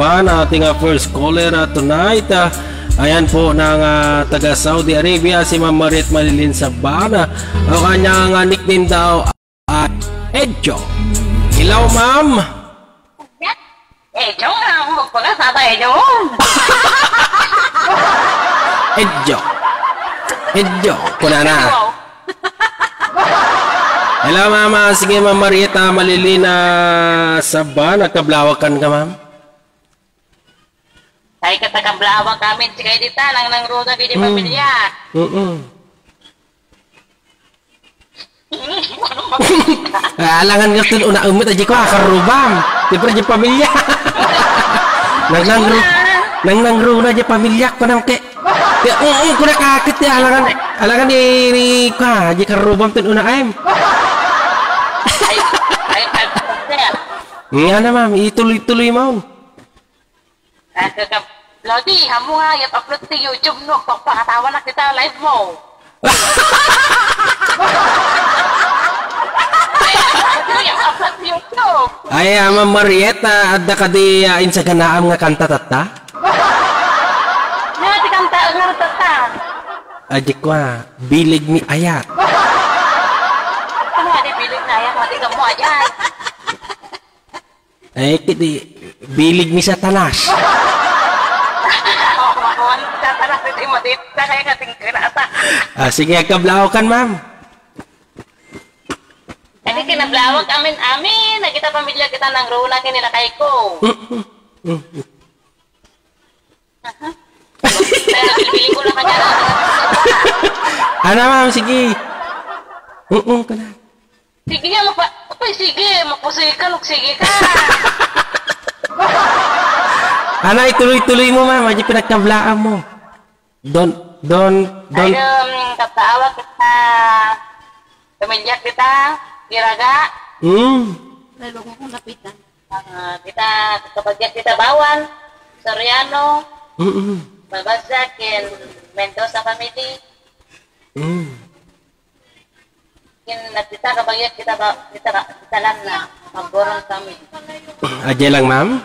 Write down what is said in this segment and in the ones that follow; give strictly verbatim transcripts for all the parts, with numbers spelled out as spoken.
Sabana, ating, ah, first caller, ah, tonight. Ah, ayan po ng, ah, taga Saudi Arabia, si Ma'am Mariet Malilin Sabana. O kanya nga nickname daw ay Edjo. Hello, ma'am. Edjo nga, huwag ko na sa Edjo. Edjo. Edjo. Kunana. Hello, mama. Sige, Ma'am Marieta Malilina Saba. Nagkablawakan ka, ma'am? Ay, katakablawak kami. Sige, dita, nang nangruga, gini Mm. pamilya. Mm-mm. Ah, alangan nga tun una umit, aji ko, ah, karubam. Siyempre, di pamilya. Nang nangru-, nang nangruna, di pamilya, kunam ke. Kaya, oo, kuna kakit, ya, alangan, alangan ni, ni, ka, di karubam tun una, em. Ay, ay, ay, ay. Nga na, ma'am, ituloy-tuloy mo. Ah, kaka-, Lodi, amo nga, i-upload ti YouTube no, pagpakatawa na kita, live mo. I-upload ti YouTube. Ay, ah, Ma'am Mariet, ah, adda kadi, ah, insaganaam nga kanta tatta? Nga, ti kanta, nga tatta. Adik ko, ah, bilig mi ayat. Ano, adi bilig na ayat, mati ka mo, ayan. Ay, kiti, bilig ni Satanas. Oo, Satanas, iti mo, di, sa kaya kating kirata. Ah, sige, agkablaokan, ma'am. Adi, kinablawak, amin, amin. Nagita pamilya kita nang runa, kinilakay ko. Mm, mm, mm. Aha. Kaya bilbiling ko lang kanya. Ano, ma'am? Sige. Oo, ka na. Sige nga, mapa-, apay, sige, mapusoy ka, magsige ka. Ana, ituloy-tuloy mo, ma'am. Adi pinagkablaan mo. Don, don, don. Ay, um, katawa kita. Pamilya kita, Iraga. Hmm. Lalo ko kung lapitan. Ah, kita, kapag kita Bawan, Soriano, Mm-mm. Babasag, ken Mendoza family. Mm. Ken nagkita ka bagyo, kita ba, kita ka, kita lang na, magborong kami. Adya lang, ma'am?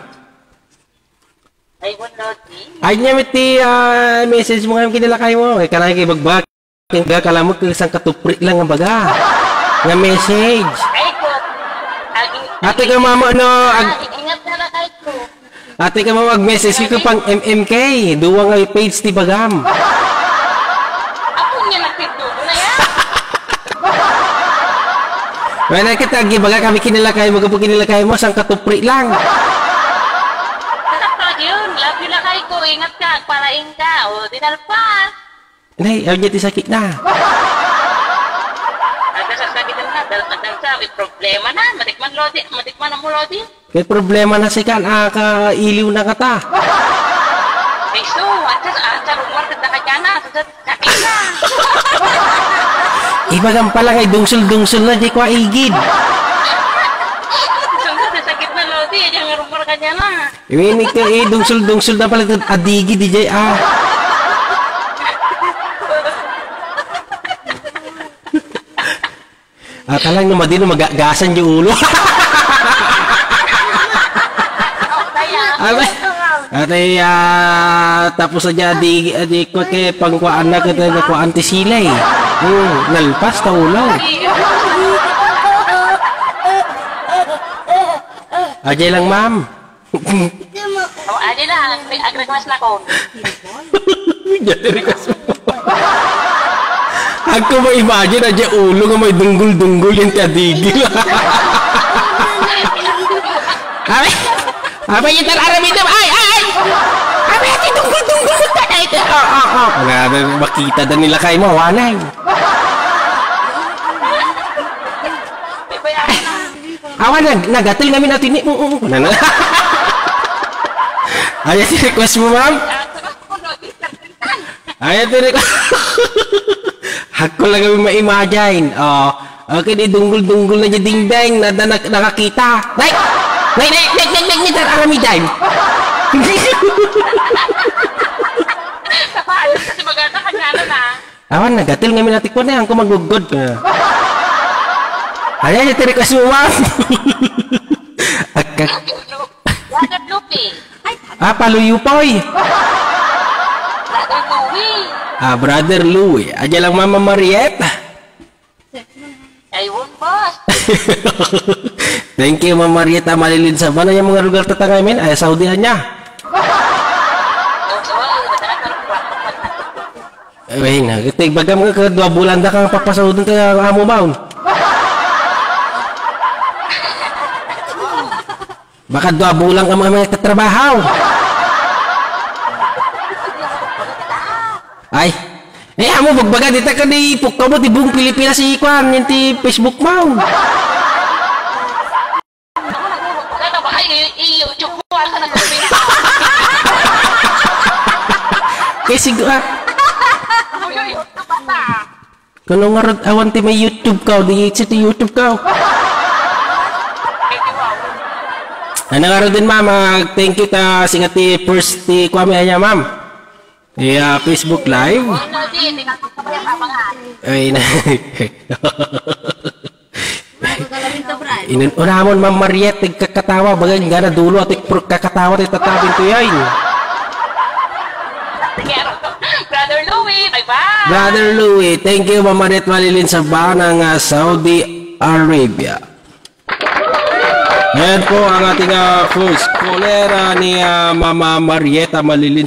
Ay, bunot, eh. Ay, niya, miti, ah, message mo ngayon, kinilakay mo. Eh, kanay kay bagbag. Ken gakalamek ken sangkatupri lang nga baga nga message. Ay, ko. Agi-, Ate ka, mama, no, ag- Ah, ingat na lang kayo ko. Ate ka, mama, ag-message ka pang M M K. Duwa nga page ti bagam. Apo niya nagpinto na yan. Wala kita, agi baga kami kinilakay mo, kapag kinilakay mo, sangkatupri lang. Sakto yun. Love you na kayo ko. Ingat ka. Agparaing ka. O, dinalpas. Nay, awnya ti sakit na. Agka sakit na, dal-, dal-, sa, may problema na. Matikman, Lodi. Matikman mo, Lodi. May problema na si kan, ah, ka iliw na kata. Ay, so, at sa, at sa rumor, kita ka dyan, ah. Sa, sa, sakit na. Ibagam pala kay dungsul-dungsul na, di kwa igid. Sa, sa sakit na, Lodi. Diyan nga rumor ka dyan, ah. Iwini ka, eh, dungsul-dungsul na pala, adigi, D J, ah. Ah, talang no, madi no, magagasan yung ulo. Abay, atay, ah, tapos aja, di, di ko kay pangkuan na, kay nakuan ti sila, eh. Hmm, nalpas ta ulo. Ajay lang, ma'am. O, adi na, ag-request na ko. Diyan, request mo. Ako mo imagine, adya ulo nga may dunggol-dunggol yung tiadigi. Ay, abay, yung tal-, aram ito, ay, ay, ay! Abay, ati dunggol-dunggol yung tiadigi. Oh, oh, oh. Wala na, makita na nila kayo, mawanay. Awan, nag-, nagatil ngamin ato ni, mm, mm, na, na. Ayan si request mo, ma'am. Ayan si request. Ako lang kami ma-imagine. Oh, okay, di dunggol-dunggol na di dingdeng na, na, na, nakakita. Nay! Nay, nay, nay, nay, nay, nay, aram, day. Sa paano kasi maganda kanya na? Awan, nagatil ngamin atik ko na, ang kumaguggod ka. Ayan, yung request mo, ma'am. Agka- Water looping. Ay, Ah, Paluyupoy. Ah, Brother Louie. Adya lang, Mama Mariet. Thank you, Mama Mariet, a malilinsaban. Ania nga lugar tatta ngamin? Ay, Saudi ania? Ay, na, iti bagam nga, dua bulan da ka papasauden ti amo maun. Baka dua bulan ka mga nagtatrabaho. Ay. Eh, amo, bagbaga, dita ka ni pukka mo, ti buong Pilipinas, ikuan, yung ti Facebook mo. Ano ba? Ay, i-, i-YouTube mo, asa na sabi? Kasi, ah, Uy, uy, uy, ano ba ta? Kano nga rod awan ti may YouTube ka, di itsi ti YouTube ka. Ano nga rod din, ma'am, ah, thank you ta, singa ti first ti kuami anya, ma'am. Yeah, Facebook Live. Ano, di, di na ko kaya kabangan. Ay, na. Inun-, unamon, Ma'am Mariette, nagkakatawa, bagay, nga na dulo, atik, kakatawa, ti tatabing to yan. Brother Louie, bye-bye. Brother Louie, thank you, Ma'am Mariette Malilin sa Bana nga Saudi Arabia. Ayan po ang ating, ah, first caller, ah, ni, ah, Mama Marieta Malilin